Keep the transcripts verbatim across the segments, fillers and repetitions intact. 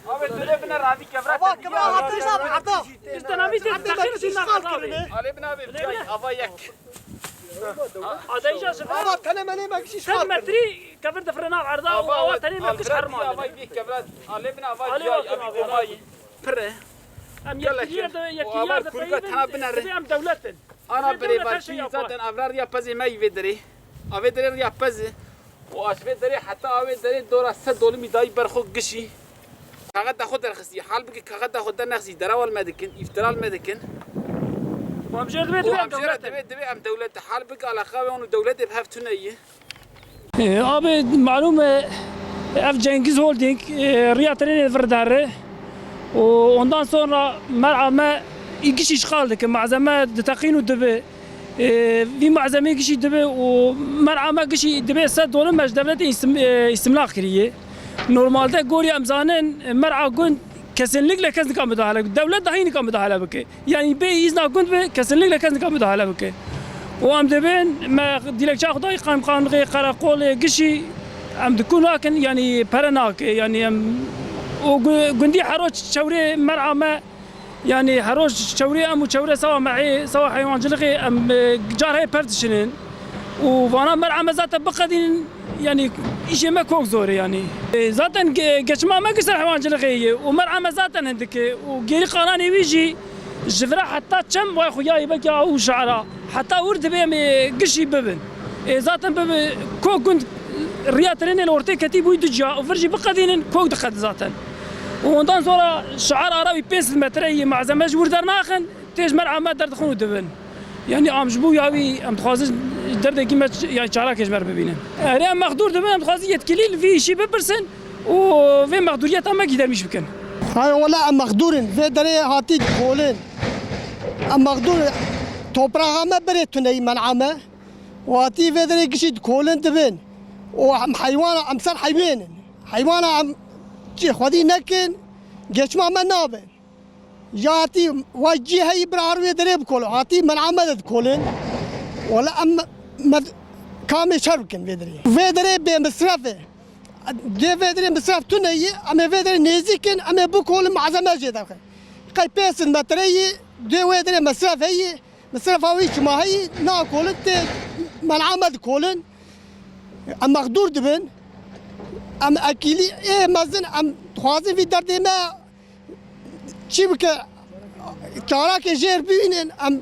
Abi, tu ne bine ravi kevra. Baba, kevra, Erdal. Îşte navî te Erdal, texir bak, şîn şiş navî. Alê bine abi, çay, ava yek. Adayca şifa. Baba, tene mene bak, şiş. Sen metrî kevir de frena Erdal, ava tene me kış herman. Ava yek kevra. Alê bine ava çay, abi, kovayı. Pire. Em yekî de, yekî yerde peyvin, em dewletin. Ana birêvarkî zaten avra riya pezê me yî vê derê. Avê derê riya pezê. Û aş vê derê heta avê derê dora sed dolimî dayî ber xwe gişî. Kaxeta xwe derxistî. Hal bike kaxeta xwe dernexistî. Derawal me dikin, îftiral me dikin. Û em jê re divê, û divê em em jê re dewletin. Divê, divê em dewlet. Hal bike alaqa wê û dewletê bi hev tune yî. E, abi, malum e, ev Cengiz Holding, e, riya trênê vir dere. Û ondan sonra mer'a me î gişî işxal dike, malzeme diteqîn û dibe. E, vî malzemê gişî dibe û mer'a me gişî dibe sed dolim me ji devletê îstim-, e, îstimlaq kiriye. Normalde gorî em zanin, e, mer'a gund kesinlikle kes nika müdahale, dewlet dahi nika müdahale bike. Yani bê îzna gund be, kesinlikle kes nika müdahale bike. Û em dibên me dilekça xwe dayî qamqanlixê, qereqolê, gişî em diku nakin, yani pere nake. Yani em û gu-, gundî hero çewrê mer'a me, yani hero çewrê em û çewrê sewa mehê, sewa heywancilixê em, e, car heye per dişinin. Û vana mer'a me zaten biqedînin, yani îşê me kok zor e yani. E, zaten ge-, geçima me giş ser heywancilixê ye û mer'a me zaten hindik e û gêrî qalanê wî jî ji vira heta çem vay xuyayî belkî ew şara heta wir divê em ê gişî bibin. E, zaten bibi kok gund riya trênê li ortê ketî bûyî du ciya û vir jî biqedînin kok diqedin zaten. Û ondan sonra şiar ara wî pênc sed metre yê malzeme ji wir dernaxin. Tê ji mer'a me derdixin û dibin. Yanî am ji bo ya wî em dixwazin derdekî me ç-, yanî çalakê ji me re bibînin. Erê em mexdûr dibin, em dixwazin yetkilî li vî îşî bipirsin û vê mexdûriyeta me gîdermîş bikin. Hay wela em mexdûr in. Vê derê hatî kolin. Em mexdûr in. Topraxa me birê tuneyî men'a me. Û hatî vê derê gişî dikolin dibin. Û em heywana, em ser heywên in. Heywana em cî xwedî nekin, geçma me nabin. Ya hatî vay cî heyî bira her wê derê bikolo. Hatî men'a me de dikolin. Wala em me kamê şer bikin vê derê. Vê derê bê misref e. Dê vê derê misref tune yî, em ê vê derê nêzîk in, em ê bikolin malzeme jê derxin. Qey pênc sed metre yî, dê wê derê misref heyî, misrefa wî çima heyî, nakolin tê men'a me dikolin. Em mexdûr dibin. Em ekîlî ê mezin, em dixwazin vî derdê me çi bike, çalakê jêr bînin, em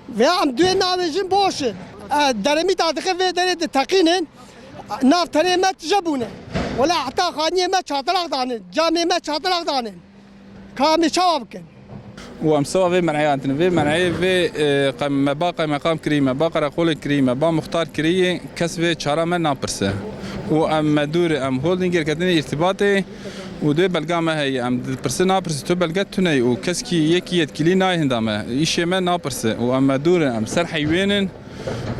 veya em duê navêjin boş in. E, deremîta dixe vê derê diteqînin, nav tenê me tije bûne. Wela heta xaniyê me çatilaq danin, camê me çatilaq danin. Ka em ê çawa bikin? Û em sewa vê mer'eyê hatine. Vê mer'eyê vê, e, qe-, me ba qeymeqam kirî, me ba qereqolê kirî, me ba muxtar kirî, kes vê çara me napirse. Û em me dûr, em holdingê ketinê îrtîbatê, û dê belga me heye, em dipirsin, napirsin, tu belge tune yî û keskî yekî yetkilî nayê hinda me. Îşê me napirse û em me dûr in, em ser heywên in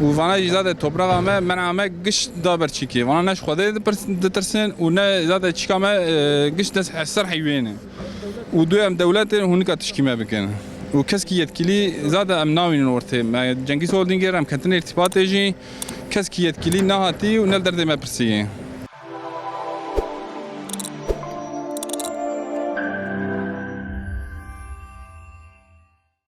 û vana jî zade topraxa me, men'a me giş da ber çîkê. Vana ne ji Xwedê dipirs-, ditirsin û ne zade çîka me, e, giş des-, ser heywên e. Û dê em dewlet in, hûn nika tişkî me bikin. Û keskî yetkilî zade em nabînin ortê. Me Cengiz Holdingê re em ketin îrtîbatê jî, keskî yetkilî nehatî û ne li derdê me pirsî.